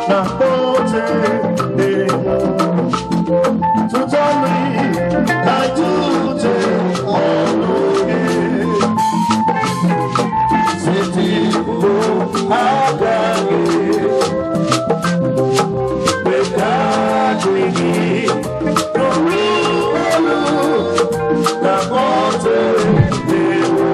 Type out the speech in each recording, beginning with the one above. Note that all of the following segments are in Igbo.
Na-akpọte ewu. Tụtọnụ na tụte ọnụ gị. Setịpụ aka gị. Weta gị nụrụ olu na-akpọte ewu.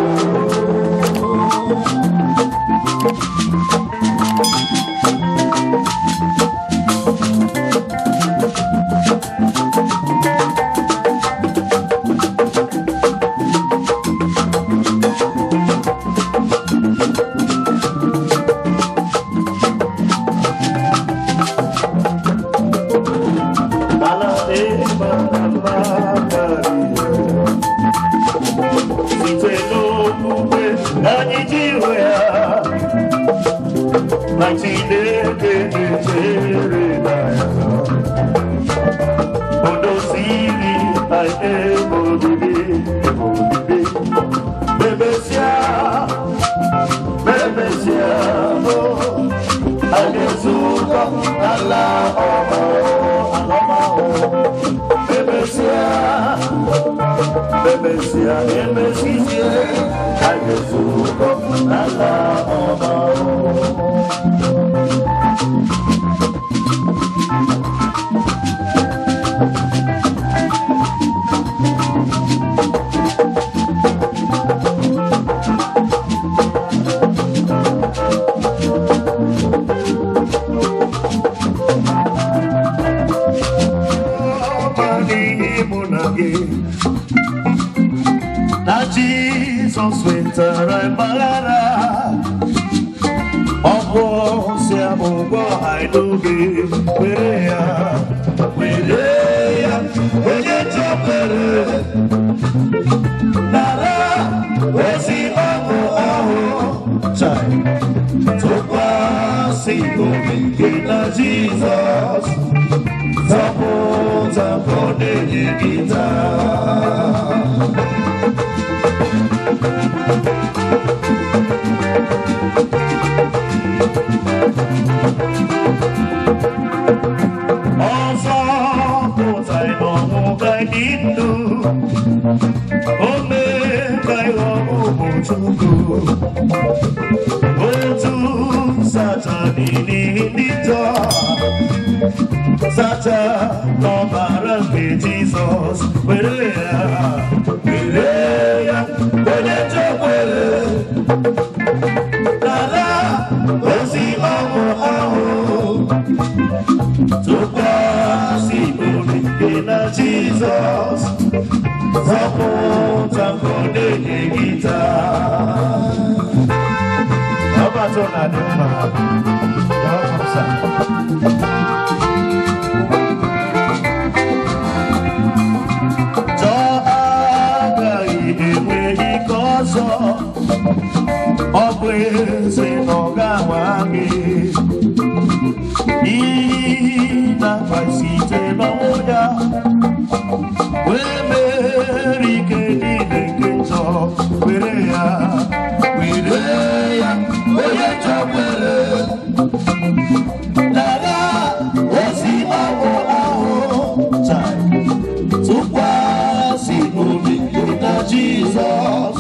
Ala ebe mma karịrị. Site n'okpukpe anyị ji hụ ya na Chineke na-echere na ya o doziri anyị ebe obibi, ebe obibi. Bebesịa, bebesịa, o anyị ezukọ ala ọma, ala ọma o. Bebesịa, bebesịa, emesizie, anyị ezukọ ala ọma o. Ọma n'ihi mụ na gị na Jizọs wetara mgbaghara, ọ bụ si ụgwọ anyị n'oge. Were ya, were ya, onye chọkwere nara ozi ọṅụ ahụ. Chai, tụkwasị obi gị na Jizọs, zọpụta ka ọ na-enye gị taa. Ọzọ pụta n'ọnwụ ka dị ndụ, o mee ka ịghọ ụmụ Chukwu. Otu sacha n'ihi ndị njọ, sacha n'ọbara nke Jizọs. Were ya, were ya, onye chekwere nara ozi ọṅụ ahụ, tụkwasị obi gị na Jizọs, zọpụta nke ọ na-enye gị taa. Ọbatụ na-adị mma. Welcome, sir. Chọọ agaghị enwe ike ọzọ, ọ bụ eze na ọ ga-anwa gị. N'ihi na Kraịst site n'ọnwụ ya wee merie ike niile nke njọ. Were ya, were ya, onye chọkwere nara ozi ọṅụ ahụ. Chai, tụkwasị obi gị na Jizọs,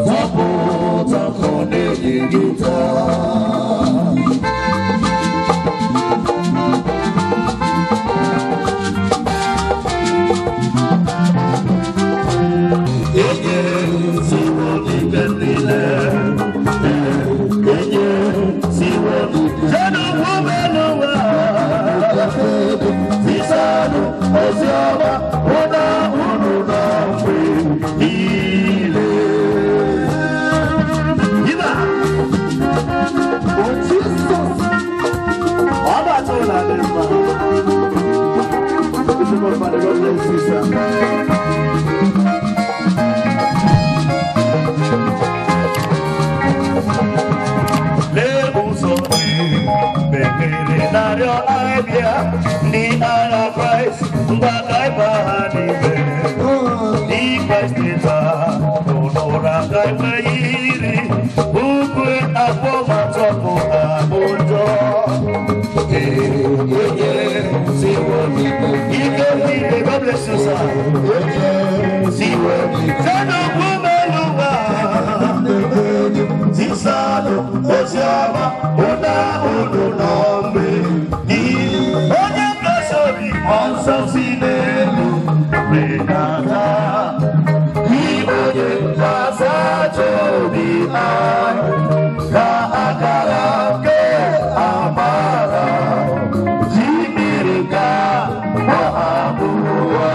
zọpụta ka ọ na-enye gị taa. Enye siwo n'ike niile, enye siwo n'ike. Jenu kwube n'ụwa, zisanụ ozi ọma, hụ na unu nọ mgbe niile. Iba! Oh, Jesus! Ọ batụla dị mma. Bishop of Father, God bless you, sir. Lee ụzọ dị mepere narịọ abịa ndị agha Kraịst, ngwa ka ịba ha n'ime. Ndị Kraịst taa n'ụlọ aka ikpe iri ukwe abụọ ma tọpụ abụ njọ. bless you, sir. Siwe zisanụ oziọma ụda unu nọ mgbe onye nkasi obi nsọ si n'elu rịdata, onye na-asacha obi anyị ka akara nke amara ji mmiri ka abụọ.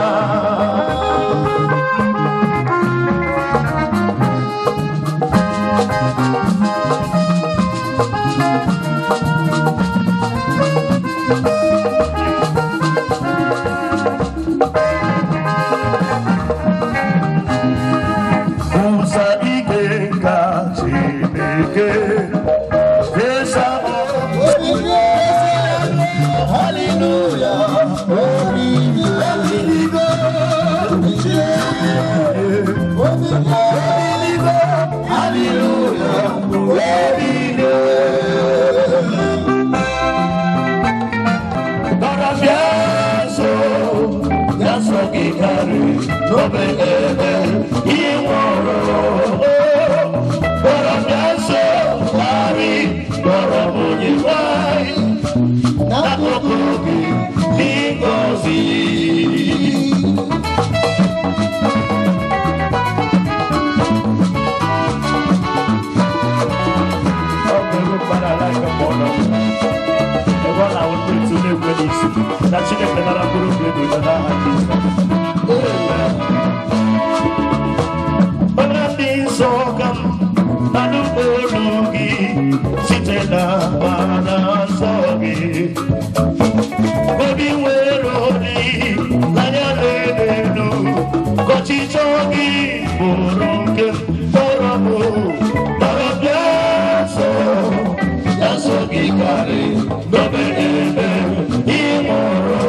Ụzọ ike ka Chineke fesa. Hallelujah. Hallelujah. Dọrọ bịa nso, bịa nso gị karị n'obe ebe ị nwụrụ. Dọrọ bịa nso karị, dọrọ m onye nwanyị n'akụkụ gị n'ịgọzi. Ọ bụ ego mmadụ ala nke mmụọ nọ. Ebe ọ na-awụ ndị otu na-ekwe n'isi na Chineke nara mkpụrụ obi ebi ụtọ n'aha Jizọs. Onye dị nsọ ka m nanụ olu gị site na mana nsọ gị. Obi nwere obi anya na-elu ka ọchịchọ gị bụrụ nke m kpọrọ m dọrọ bịa nso, bịa nso gị karị n'obe ebe ị nwụrụ.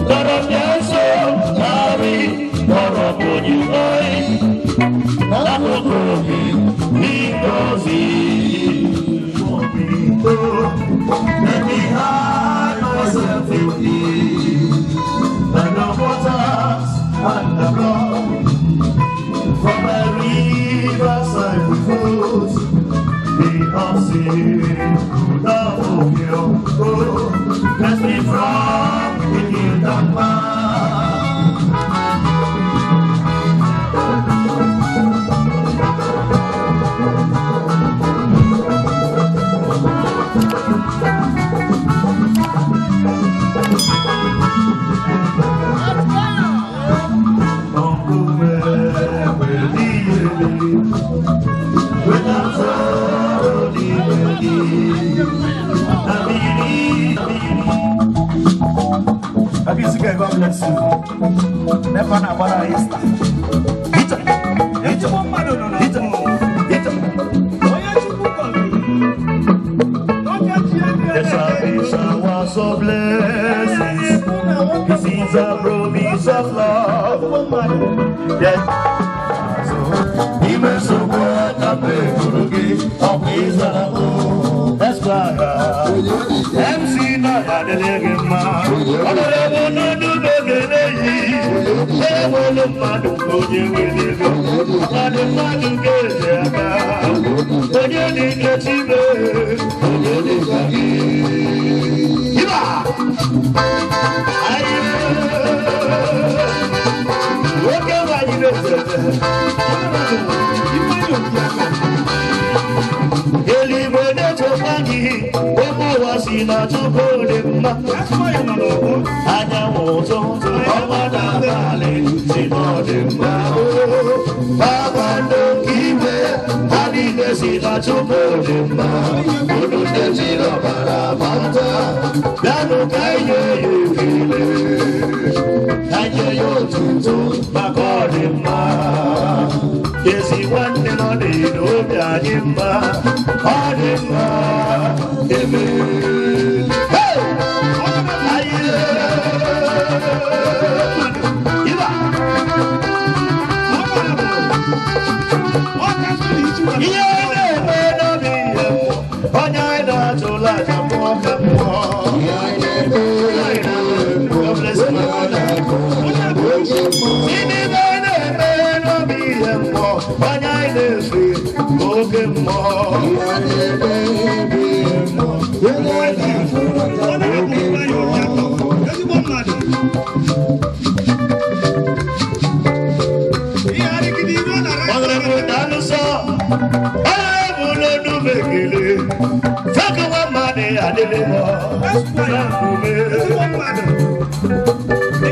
Dọrọ bịa nso karị, dọrọ m onye nwanyị n'akụkụ gị n'ịgọzi. Let me hide myself in thee, by the waters and the blood. From the riverside we float, the of sin could not fulfill. Oh, cleanse me from the guilt of man. Nkume weliele, wetara n'ime gị, na mmiri, mmiri. Abisuke, God bless you. Never na gbara Easter. Ije, ije, Ezigbo mmadụ nọ na ije, ije. Onye Chukwu gọziri. Nwoke ji ego. There shall be showers of blessings. This is a promise of love. Yes. Ime nsogbu aka m eburu gị, ọ bụ ịzara m. Esquire, MC na ya adịrị gị mma. Ọ dịrị bụ n'ọdụ n'oge n'eyi. Enwelu mmadụ nke onye nwere ego. Mmadụ mmadụ ga-eji aka. Onye dị ka Chibe, onye dị ka gị. Iba! Ayé! Nwoke nwanyị na-eze. Ifeanyi Obiaka. Eluigwe na-echekwa gị, ụmụ ụwa si na Chukwu dị mma. Esquire nọ n'ọgbọ. Anyanwụ ụtụtụ, ọnwa na abalị si na ọ dị mma. Kpakpando nke igwe, ha niile si na Chukwu dị mma. Unu ndị jiri ọbara mata, bịanụ ka anyị nye ya ekele. Ka anyị nye ya otuto maka ọ dị mma. Ezi nwanne nọ n'obi anyị mma, ọ dị mma. Eme. Hey! Aye! Iba! Ihe na-eme n'obi ihe mmụọ, onye anyị na-atụla aja mmụọ ka mmụọ. God bless you, my brother. anyị na-efe oke mmụọ. Ezigbo mmadụ. Ihe adịgide iru ọ na-ara. Honorable Danuso, Honorable Lodumekele, Fakawa Mane Adelemo, Ezigbo mmadụ. The